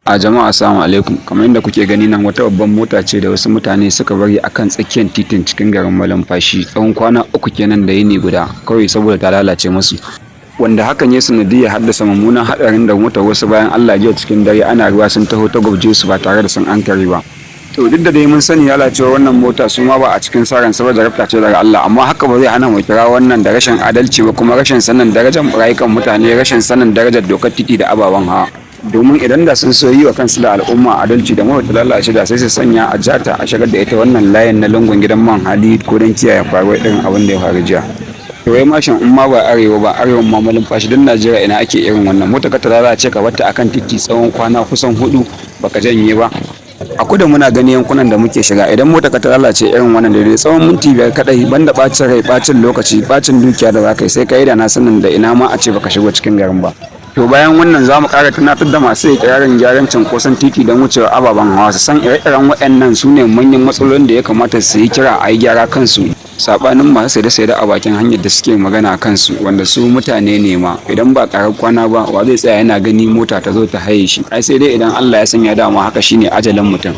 A jama'a, assalamu alaikum. Kamar yadda kuke gani nan, wata babban mota ce da wasu mutane suka bari akan tsakiyar titin cikin garin Malumfashi tsawon kwana 3 kenan da yini guda, kawai saboda ta lalace musu. Wanda hakan ya sanadiyar haddasa mummunan haɗarin da motar wasu bayan Allah jiya cikin dare ana ruwa sun taho ta gwabje su ba tare da sun ankare ba. To, duk da dai mun sani lalacewar wannan mota su ma ba a cikin sa ransu ba, jarabta ce daga Allah, amma haka ba zai hana mu kira wannan da rashin adalci ba, kuma rashin sanin darajar rayukan mutane, rashin sanin darajar dokar titi da ababen hawa. Domin idan da sun so yi wa kansu da al'umma adalci, da mawata lalace da sai su sanya a jata a shigar da ita wannan layin na lungun gidan man hali, ko don kiyaye faruwar irin abin da ya faru jiya. To wai mashin in ma ba arewa ba, arewan ma Malumfashi, don Najeriya ina ake irin wannan? Mota ka ta lalace ka barta akan titi tsawon kwana kusan 4 baka janye ba. A kudu muna gani, yankunan da muke shiga, idan mota ka ta lalace irin wannan, daidai tsawon minti 5 kadai, banda bacin rai, bacin lokaci, bacin dukiya da zaka yi, sai ka yi da na sanin da ina ma a ce baka shigo cikin garin ba. To, bayan wannan za mu ƙara tunatar da masu ikirarin gyaran cunkoson titi don wucewa ababen hawa, su san ire-iren waɗannan su ne manyan matsalolin da ya kamata su yi kira a yi gyara kansu, saɓanin masu saide-saide a bakin hanyar da suke magana kansu, wanda su mutane ne ma. Idan ba ƙarar kwana ba, wa zai tsaya yana gani mota ta zo ta haye shi? Ai sai dai idan Allah ya sanya dama haka shine ajalin mutum.